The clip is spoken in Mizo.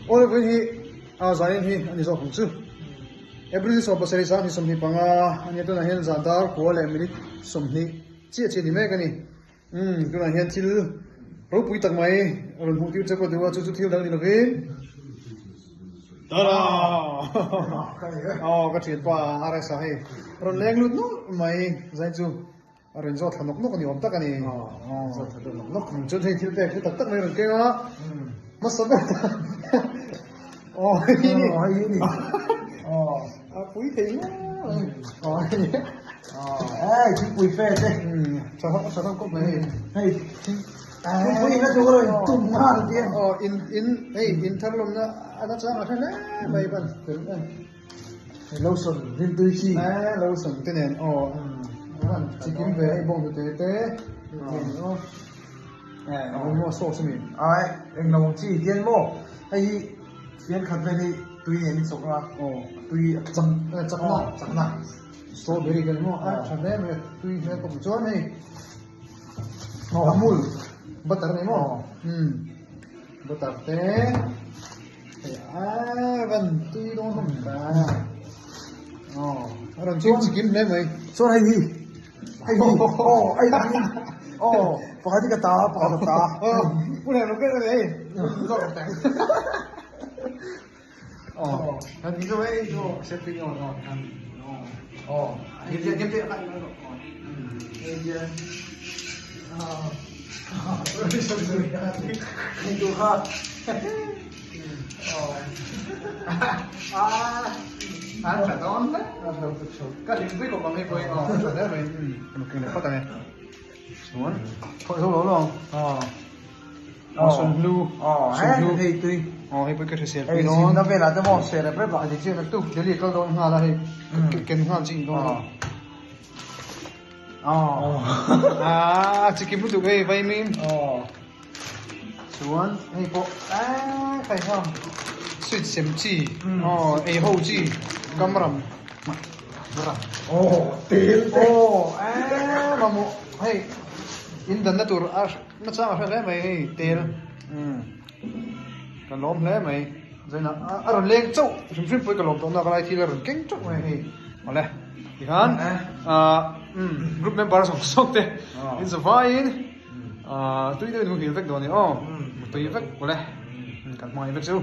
Aw vawiin hi a zanin hi a ni zawk ang chu. April 17 sang ni 25 a nia tunah hian zan dar kua leh minute 20 chiah chiah ni mek a ni. Umm tunah hian thil ropui tak mai a rawn hmuh tir che pawh duh a chu chu thil dang ni lovin Tada! Aw ka thianpa RS-a hei rawn leng lut nawlh mai zai chu. A rawn zawt thla nawk nawk a ni awm tak a ni. Aw zawt thla deuh nawk nawk. Chuan hei thil pek hi tak tak mai a rawn keng a. Hmasa ber Aw hei hi ni. Aw hei hi ni. Aw a pui thei hle mai. Aw hei ni. Aw hei thingpui fe te. Tha hawk tha hawk kawp mai hei. Hei thingpui in a tur a rawn tum nghal tia. Aw in in hei in thar lawmna a nachang a hre hle mai ban fel em. Lotion rimtui chi. Eh lotion te nen aw chikim ve hei bawng hnute te aw eh eng maw sauce ami. Ai eng lo ang chi hian maw hei hi fian khat vel hi tui nen i chawk a aw tui chak chakna chakna strawberry kan maw a tha hle mai tui hmel kawp chuan hei amul butter ni maw um butter te. A van tui dawn hlawm ta. Aw, a rawn chim chikim hle mai. Chuan hei hi, hei hi, aw, hei hi, aw, pakhat hi ka ta, pakhat ka ta. Aw, pu leh lo ber hei, zawk ang teng. Aw, kan ni chu hei chu setting aw, aw, kan, aw, aw, hei hi, hei hi, aw, hei hian, aw, sorry, sorry, hei tu kha. Chuan hei pawh eee khai hang sweet sem chi aw ei ho chi kamram aw tel te aw eee mamawh hei in danna tur a nachang a hre hle mai hei tel umm ka lawm hle mai zaina a rawn leng chauh hrim hrim pawh hi ka lawm tawh na ka lai thil a rawn keng chauh mai hei awle tikhan ah umm group member zawng zawng te in zavaiin. Tui deuhin muhil vek dawn e aw, mutui vek awle, kan hmangaih vek chu.